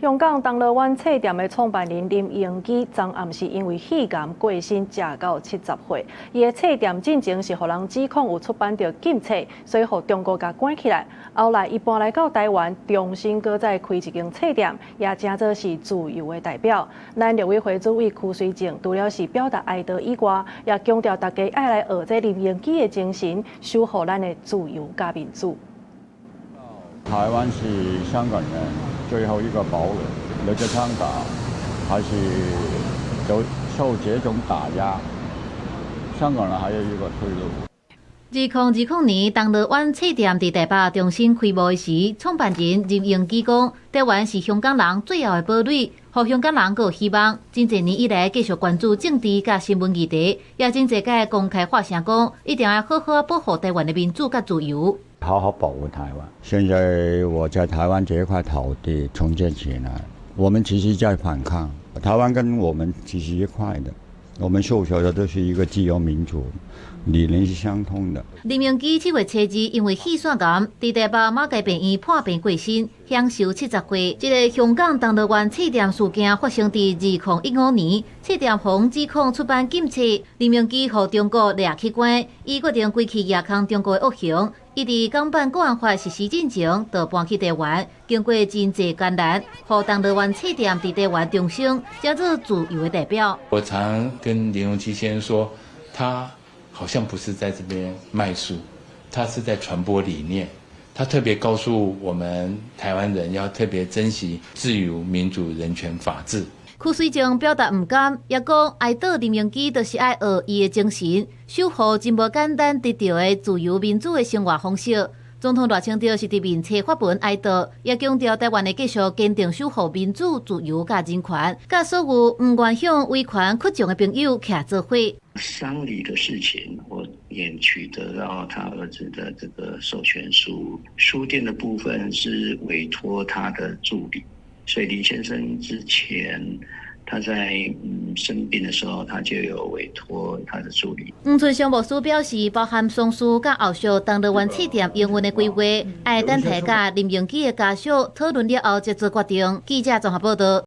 香港銅鑼灣冊店的創辦人林榮基，昨暗時因為肺癌過身，食到70歲。伊的冊店進前是予人指控有出版著禁冊，所以予中國共關起來。後來伊搬來到台灣，重新閣再開一間冊店，也成做是自由的代表。咱陸委會主委邱垂正，除了是表達哀悼以外，也強調大家愛來學這林榮基的精神，守護咱的自由佮民主。台灣是香港人最後一個堡壘，留在香港還是都受這種打壓，香港人還有一個退路。2020年，銅鑼灣冊店佇台北重新開幕時，創辦人林榮基講：台灣是香港人最後的堡壘，予香港人閣有希望。真濟年以來，繼續關注政治佮新聞議題，也真濟擺公開發聲講，一定愛好好保護台灣的民主佮自由。好好保護台灣。現在我在台灣這一塊土地重建起來，我們其實在反抗。台灣跟我們其實一塊的，我們訴求的都是一個自由民主，理念是相通的。林榮基7月初2因為肺腺癌，佇台北馬偕病院破病過身，享壽70歲。這个香港銅鑼灣冊店事件發生佇2015年，冊店予指控出版禁冊，林榮基予中國掠去關，伊決定規氣蜈空中國的惡行。伊佇港版國安法實施進前，就搬去台灣，經過真濟艱難，予銅鑼灣冊店佇台灣重生，成做自由的代表。我常跟林榮基先生說，他好像不是在這邊賣書，他是在傳播理念。他特別告訴我們台灣人要特別珍惜自由、民主、人權、法治。邱垂正表達毋甘，也講哀悼林榮基，就是愛學伊的精神，守護真無簡單得著的自由民主的生活方式。總統賴清德是佇面冊發文哀悼，也強調台灣會繼續堅定守護民主、自由佮人權，佮所有毋願向威權屈從的朋友徛做伙。喪禮的事情，我也取得到他兒子的這個授權書。書店的部分是委託他的助理，所以林先生之前他在生病的時候，他就有委託他的助理。黃春祥牧師表示，包含喪事佮後續銅鑼灣冊店營運的規劃，愛等待佮林榮基的家屬討論了後，才做決定。記者綜合報道。